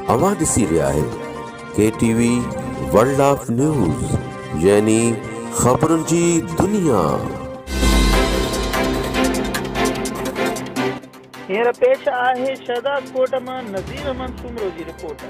اوهان ڏسي رهيا آهيو K T V world of news يعني خبرن جي دنيا. هينئر پيش آهي شهدادڪوٽ مان نذير احمد سومرو جي رپورٽ.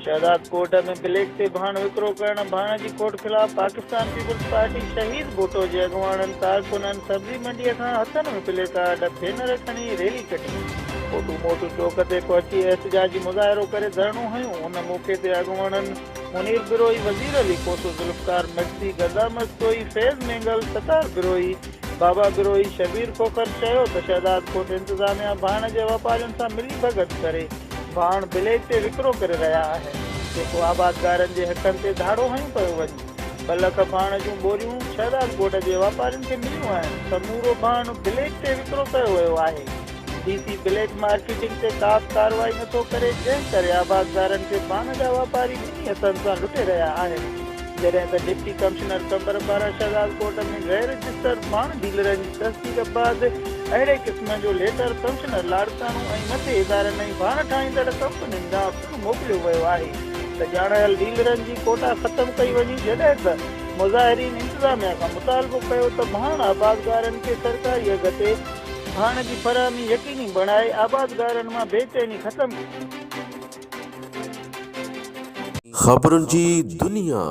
شهدادڪوٽ ۾ بليڪ تي ڀاڻ وڪرو ڪرڻ، ڀاڻ جي کوٽ خلاف پاڪستان پيپلز پارٽي شهيد ڀٽو جي اڳواڻن، ڪارڪنن سبزي منڊي کان هٿن ۾ پلي ڪارڊ، بينر کڻي ريلي ڪڍي. ڦوٽو موٽو چوڪ تي پهچي احتجاجي مظاهرو ڪري ڌرڻو هنيو. ان موقعي تي اڳواڻن منير بروهي، وزير علي کوسو، ذوالفقار مگسي، غزا مستوئي، فيض مينگل، ستار بروهي، بابا بروهي، شبير کوکر چيو ته شهدادڪوٽ انتظاميا ڀاڻ جي واپارين سان ملي ڀڳت ڪري ڀاڻ بليڪ تي وڪرو ڪري رهيا آهن، جيڪو آبادگارن جي حقن تي ڌاڙو هنيو پيو وڃي. ٻه لک ڀاڻ جون ٻوريون شهدادڪوٽ جي واپارين کي مليون آهن، سمورو ڀاڻ بليڪ تي وڪرو ڪيو ويو آهي. ڊي سي بليڪ مارڪيٽنگ تي ڪا به ڪارروائي نٿو ڪري، جنهن ڪري آبادگارن کي ڀاڻ جا واپاري ٻنهي هٿن سان لٽي رهيا آهن. جڏهن ته ڊپٽي ڪمشنر قمبر پاران شهدادڪوٽ ۾ غير رجسٽرڊ ڀاڻ ڊيلرن جي تصديق بعد اهڙي قسم جو ليٽر ڪمشنر لاڙڪاڻو ۽ مٿي ادارن ۽ ڀاڻ ٺاهيندڙ ڪمپنين ڏانهن پڻ موڪليو ويو آهي ته ڄاڻايل ڊيلرن جي ڪوٽا ختم ڪئي وڃي جڏهن ته مظاهرين انتظاميا کان مطالبو ڪيو ته ڀاڻ آبادگارن کي سرڪاري اگهه تي ڀاڻ جي فراهمي يقيني بڻائي آبادگارن مان بيچيني ختم خبرن جي دنيا.